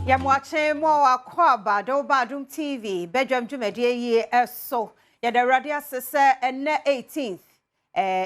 Yɛmoakye mo akɔ aba de woba Adom TV badwam dwumadie yi so. Yɛda Awurade ase sɛ ɛnnɛ 18th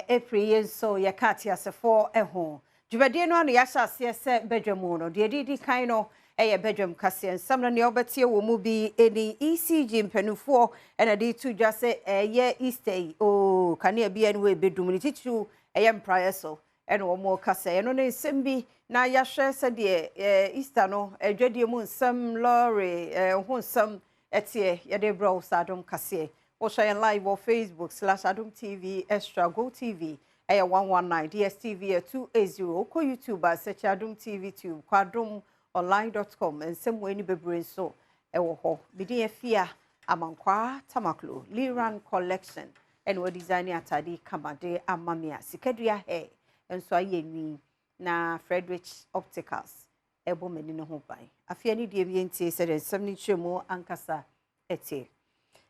April yi nso yɛka ateasefoɔ ho. Dwumadie no ano yɛahyɛ aseɛ sɛ badwam mu no, deɛ ɛdidi kan no ɛyɛ badwam kaseɛ. Nsɛm no nea wobɛtie wɔ mu bi ɛni ECG mpanimfoɔ ɛna de to dwa sɛ ɛyɛ Easter yi oo kanea bi ɛne wɔ ɛbɛdum ne titiriw ɛyɛ mpraeɛ so ɛna wɔn kasa. Ɛno ne nsɛm bi na yɛahwɛ sɛdeɛ Easter no adwadie mu nsɛm, lɔre ho nsɛm ɛteɛ. Yɛde brɛ wo sɛ Adom kaseɛ. Wɔhwɛ yɛn live wɔ Facebook /Adom TV Extra, Go TV ɛyɛ 119, DSTV yɛ 280. Wokɔ YouTube a, search Adom TV Tube, kɔ adomonline.com, nsɛm wɔ ani bebree nso ɛwɔ hɔ. Bidin Afia Amankwaa Tamaklo, Liran Collection ɛna wɔ design atade kama de ama me a sikadua hair nso ayɛ nwi, na Frederick Opticals ɛbɔ m'ani no ho ban. Afei ne deɛ bi ntie sɛdeɛ nsɛm no kyerɛ mu ankasa ɛteɛ.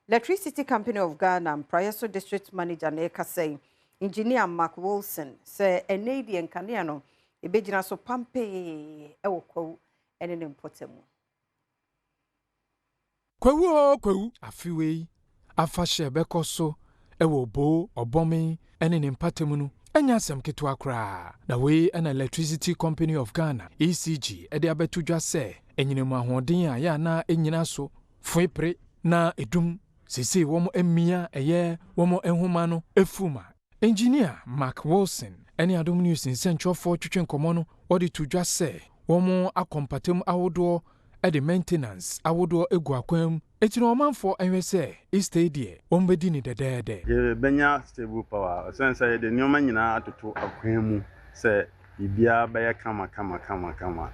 Electricity Company of Ghana Mpraeso District Manager na ɛkasa yi, Engineer Mark Wilson, sɛ ɛnɛ yi deɛ nkanea no ɛbɛgyina so pampee ɛwɔ Kwawu ɛne ne mpɔtam. Kwawu o Kwawu, afe wei afahyɛ bɛkɔ so ɛwɔ Bo Ɔbɔme ɛne ne mpatamu no ɛnyɛ asɛm ketewa koraa. Na wei ɛna Electricity Company of Ghana, ECG, ɛde abɛto dwa sɛ anyinamu ahoɔden a yɛ ana ɛnyina so foepere na edum seesei wɔn amia ɛyɛ wɔn nhoma no efum a Engineer Mark Wilson ɛne Adom News nsɛntwerɛfoɔ twetwe nkɔmmɔ no, wɔde to dwa sɛ wɔn akɔmpatam ahodoɔ ɛde maintenance ahodoɔ egu akwan mu, eti na ɔmanfoɔ nhwɛ sɛ Easter yi deɛ wɔn bɛdi ne dɛdɛɛdɛ. Yɛbɛnya stable power ɔsɛn sɛ yɛde nneɛma nyinaa atoto akwan mu sɛ biribiara bɛyɛ kama kama kama kama.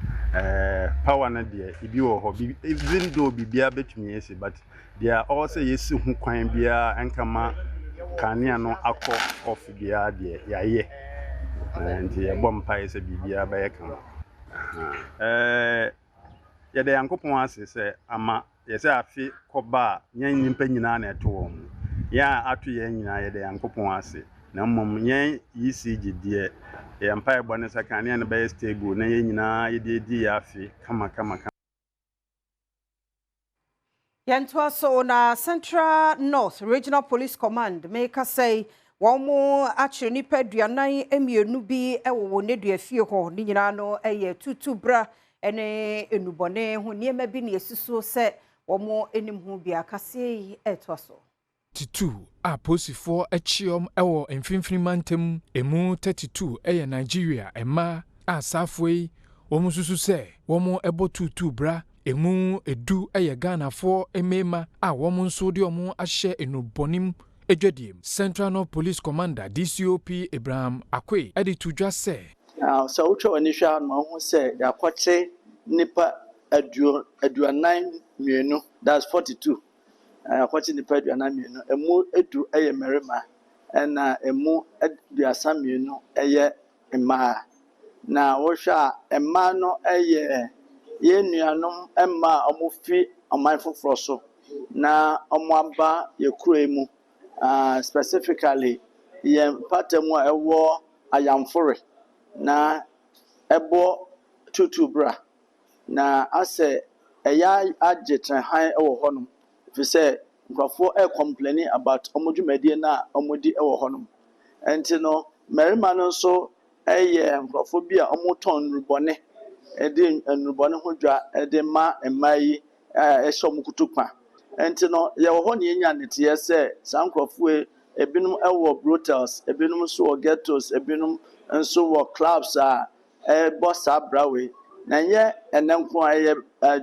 Power no deɛ, ebi wɔ hɔ, even though biribiara bɛtumi esi, but deɛ ɔwɔ sɛ yɛsi ho kwan biara nkama kanea no akɔ off biara deɛ, yɛayɛ. Nti yɛbɔ mpaeɛ sɛ biribiara bɛyɛ kama. Yɛda Nyankopɔn ase sɛ ama yɛsɛ afe kɔba a yɛn nyimpa nyinaa na ɛto wɔn ho. Yɛn a ato yɛn nyinaa, yɛda Nyankopɔn ase. Na mmom yɛn ECG deɛ, yɛn mpaebɔ ne sɛ kanea no bɛyɛ stable na yɛn nyinaa yɛde adi yɛ afe kama kama kama. Yɛntoa so na Central North Regional Police Command meka sɛ wɔn mo akyerɛ nnipa 42 bi wɔ wɔn nnua fie hɔ. Ne nyinaa no yɛ tutubra ne nnubɔne ho nneɛma bi na esusuo sɛ wɔn anim ho bi. Akaseɛ yi ɛtoa so. 32 a polisifoɔ akyiɔm wɔ Mfimfini Mantam, emu 32 yɛ Nigeria mmaa a saafoɔ yi wɔn nso sɛ wɔn bɔ tuutuu bra, emu 10 yɛ Ghanafoɔ mmarima a wɔn nso de wɔn ahyɛ nnubɔne mu adwadie mu. Central North Police Commander DCOP Abraham Akoe de to dwa sɛ Sɛ wotwa w'ani hwɛ a, na wahu sɛ yɛakɔkye nnipa 42, that's 42. Yɛakɔkye nnipa 42, emu 10 yɛ mmarima ɛna emu 32 yɛ mmaa. Na wohwɛ a, mmaa no yɛ yɛn nuanom mmaa a wɔfi ɔman foforɔ so na wɔaba yɛn kuro yi mu, specifically yɛn mpata mu a ɛwɔ Ayamfore na ɛbɔ tutu bra, na asɛ ɛyɛ agye tenhan wɔ hɔnom ɛfiri sɛ nkurɔfoɔ ɛrecomplain about wɔn dwumadie no a wɔdi wɔ hɔnom. Nti no mmarima no nso yɛ nkurɔfoɔ bi a wɔtɔn nnubɔne, de nnubɔne ho dwa de ma mmaa yi a ɛhyɛ wɔn kutukpa. Nti no yɛwɔ hɔ na yɛnya nteteeɛ sɛ saa nkurɔfoɔ yi, ebinom wɔ brothels, ebinom nso wɔ ghettos, ebinom nso wɔ clubs a ɛrebɔ saa bra wei. Na ɛnyɛ ɛnɛ nko a, ɛyɛ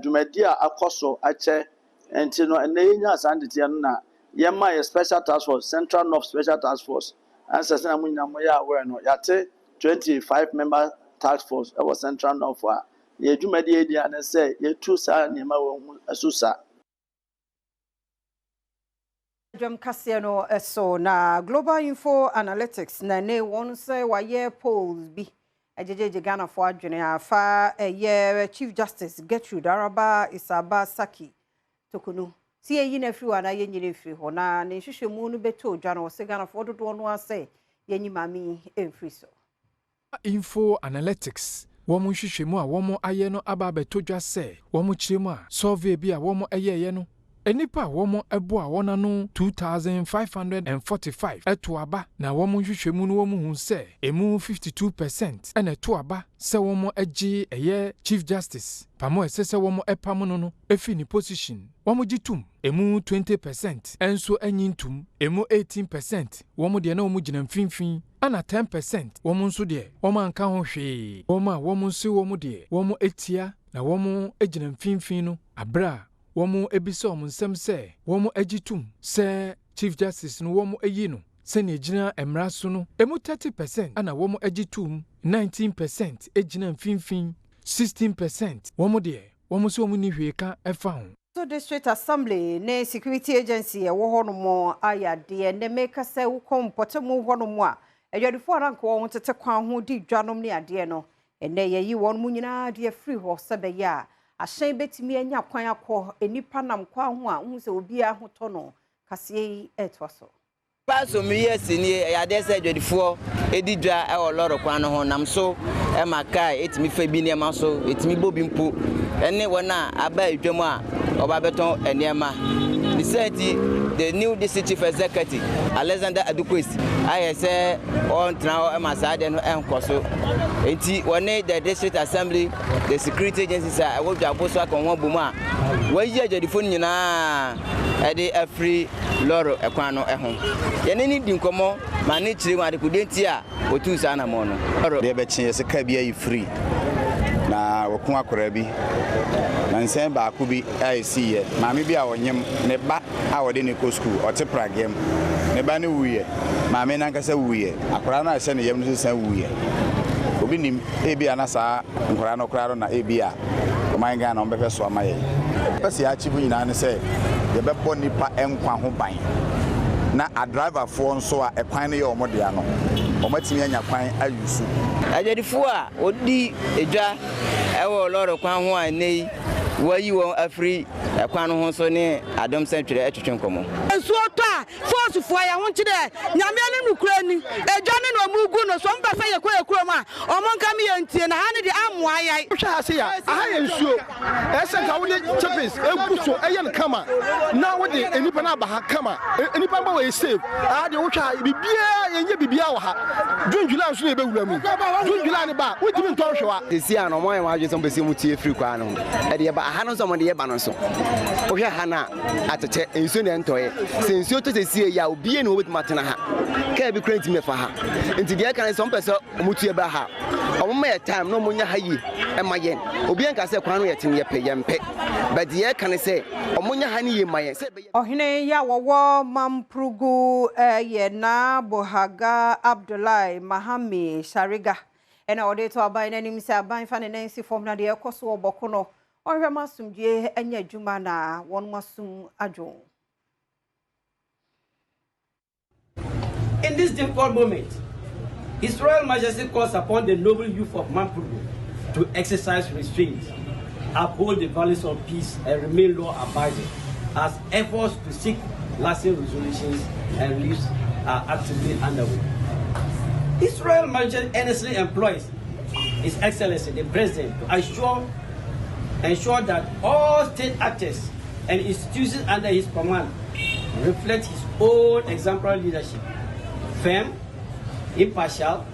dwumadie a akɔ so akyɛ. Nti no ɛnɛ yɛnya saa nteteeɛ no na yɛma yɛ special task force, Central North Special Task Force. Ansɛ sɛ na mo nyinaa moyɛ aware no, yɛate 25 member task force ɛwɔ Central North a yɛ dwumadie yi deɛ ne sɛ yɛtu saa nneɛma wɔ ho so sa. Dwam kaseɛ no so na Global Info Analytics na ne wɔn sɛ wayɛ polls bi agyegyegye Ghanafoɔ adwene afa ɛyɛ Chief Justice Gertrude Araba Esaaba Sackey Torkornoo si yɛyi no afiri hɔ anaa yɛnyini mfiri hɔ. Na ne nhwehwɛmu no bɛtɔ dwa no, ɔsɛ Ghanafoɔ dodoɔ no asɛ yɛnyi maame yi mfiri so. Info Analytics. Wɔn nhwehwɛmu a wɔn ayɛ no aba abɛtɔ dwa sɛ wɔn kyerɛ mu a survey bi a wɔn yɛeɛ no, nnipa a wɔn boa wɔn ano 2,545 too aba na wɔn nhwehwɛmu no wɔn huu sɛ ɛmu 52 percent na ɛto aba sɛ wɔn gye ɛyɛ Chief Justice pam a ɛsɛ sɛ wɔn pam no no fi ne position wɔn gye tom, ɛmu 20 percent nso nnye ntom, ɛmu 18 percent wɔn deɛ na wɔn gyina mfimfini ɛna 10 percent wɔn nso deɛ wɔn anka ho hwee, wɔn a wɔn nso wɔn deɛ wɔn tia na wɔn gyina mfimfini no aberɛ a wɔn bisa wɔn nsɛm sɛ wɔn gye tom sɛ Chief Justice no wɔn ayi no sɛnea ɛgyina mmara so no, ɛmu 30 percent na wɔn gye toom, 19 percent gyina mfimfini, 16 percent wɔn deɛ wɔn nso wɔn nni hwee ka fa ho. So District Assembly ne Security Agency ɛwɔ hɔ nom ayɛ adeɛ. Nnɛ meka sɛ wokɔ mpɔtamu hɔ nom a, adwadifoɔ a na anka wɔn tete kwan ho di dwa nom ne adeɛ no, ɛnnɛ yɛayi wɔn mo nyinaa de afiri hɔ sɛ bɛyɛ a ahyɛn bɛtumi anya kwan akɔ, nnipa nam kwan ho a wohu sɛ obiara ho tɔ no. Kaseɛ yi ɛretoa so. Paa so meyɛ senie, ɛyɛ adeɛ sɛ adwadifoɔ di dwa wɔ lɔre kwan no ho nam so ma kaa ɛtumi fa bi nneɛma so, ɛtumi bɔ bi mpo ne wɔn a aba dwam a wɔba bɛtɔn nneɛma. Ne saa nti, the new district chief executive, Alexander Adukwesi, ayɛ sɛ ɔntena hɔ ma saa adeɛ no nkɔ so. Nti wɔne the district assembly, the security agencies a ɛwɔ dwabo so aka wɔn ho abom a wɔayi adwadifoɔ no nyinaa de afiri lɔre kwan no ho. Yɛne no di nkɔmmɔ ma no kyerɛ mu adekodeɛ nti a ɔtuu saa anammɔn no. Adeɛ bɛkye yɛsɛ kaa bi ayi firi na wɔku akwadaa bi. Na nsɛn baako bi a ɛsiiɛ, maame bi a ɔnyem ne ba a ɔde no kɔ sukuu, ɔte prageɛ mu. Ne ba no wuiɛ, maame no ankasa wuiɛ, akwadaa no a ɛhyɛ ne yam no nso san wuiɛ. Obi nim, ebia na saa nkwadaa no koraa no na ebia ɔman Ghana wɔbɛhwɛ so ama yɛn. Yɛpɛ sɛ yɛ achieve nyinaa ne sɛ yɛbɛbɔ nnipa nkwa ho ban na adriverfoɔ nso a ɛkwan no yɛ wɔn dea no, wɔatumi anya kwan ayusu. Adwadifoɔ a wɔdi dwa wɔ lɔre kwan ho a nnɛ yi wɔayi wɔn afiri kwan no ho nso ne Adom Sɛntwerɛ twetwe nkɔmmɔ. Nsuo tɔ a, Force foɔ yɛ ho nkyerɛ Nyame anim nokorɛ ni, edwa no na ɔmo gu no so, ɔmo pɛ sɛ yɛkɔ yɛ kurom a, ɔmo nka me yɛ ntie na ha no deɛ ammoa yɛn. Wohwɛ ha sei a, aha yɛ nsuo. Ɛyɛ sɛ nka wode chippings gu so yɛ no kama na wode nnipa no aba ha kama. Nnipa no ba wɔ yɛ safe. Aha deɛ wohwɛ ha, biribiara, yɛnyɛ biribiara wɔ ha. June, July nso na yɛbɛwura mu. June, July no ba a, wontumi ntɔ nhwewa. Seesei a no wɔn ayɛ wɔn adwene sɛ wɔpɛ sɛ wɔtu afiri kwan no ho de yɛba aha no nso a wɔde yɛba no nso, wohwɛ ha no a, atɛkyɛ, nsuo na ɛntɔeɛ. Sɛ nsuo tɔ seesei yi a, obiara nni hɔ a ɔbɛtumi atena ha. Kaa bi koraa ntumi mmɛfa ha. Nti deɛ ɛka ne sɛ wɔpɛ sɛ wɔtu yɛ ba ha a, wɔmma yɛ time na wɔnya ha yie ma yɛn. Obiara nka sɛ kwan no yɛ ten, yɛpɛ, yɛmpɛ. But deɛ ɛka ne sɛ wɔnya ha no yie ma yɛn sɛ ɛbɛyɛ. Ɔhene yi a wɔwɔ Mamprugu yɛ Naa Bohaga Abdullahi Mahami Shariga na ɔde reto aban no anim sɛ aban fa ne nan nsi fam na deɛ ɛrekɔ so wɔ Bɔko no Wɔnhwɛ ma asomdwoeɛ nyɛ adwuma na wɔn asom adwo. In this difficult moment, His Royal Majesty calls upon the noble youth of Mamprugu to exercise restraint, uphold the values of peace and remain law-abiding as efforts to seek lasting resolutions and reliefs are actively underway. His Royal Majesty earnestly employs His Excellency the President to assure, ensure that all state actors and institutions under his command reflect his own exemplary leadership, firm, impartial,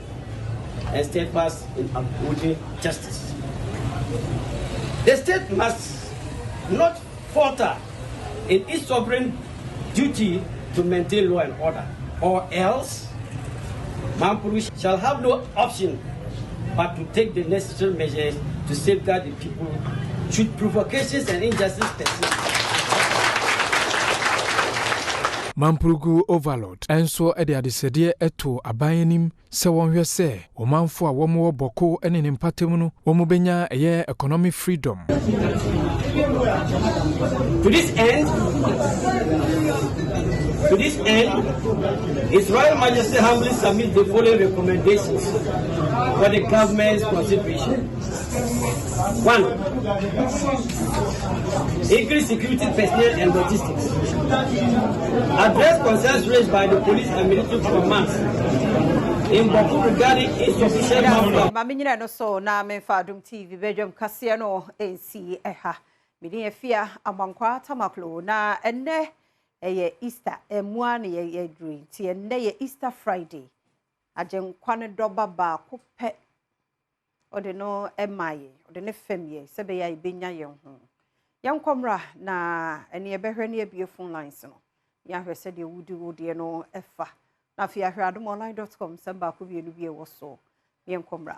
and steadfast in upholding justice. The state must not falter in its sovereign duty to maintain law and order, or else Mampuru shall have no option but to take the necessary measures to safeguard the people should provocations and injustice persist. Mamprugu Overlord nso de adesrɛdeɛ too aban anim sɛ wɔnhwɛ sɛ ɔmanfo a wɔwɔ Bawku ne ne mpatamu no wɔbɛnya ɛyɛ economic freedom. To this end, to this end, His Royal Majesty humbly submits the following recommendations for the government's consideration. 1. Increase security personnel and logistics. Address concerns raised by the police and military commands In Bawku regarding insufficient manpower. Ma menyina no so na memfa Adom TV badwam kaseɛ no nsi ɛha. Medin Afia Amankwaa Tamaklo na ɛnnɛ ɛyɛ Easter ɛmu a na yɛduru nti ɛnnɛ yɛ Easter Friday. Agyenkwa no dɔba baako pɛ ɔde no ma yɛn, ɔde ne fam yɛn sɛ ɛbɛyɛ a yɛbɛnya yɛn ho. Yɛnkɔ mmra na ɛne yɛbɛhwɛ ne abue phone lines no. Yɛahwɛ sɛdeɛ wodi wo deɛ no ɛfa. Na afei ahwɛ adomonline.com nsɛm baako mmienu bi a ɛwɔ so. Yɛnkɔ mmra.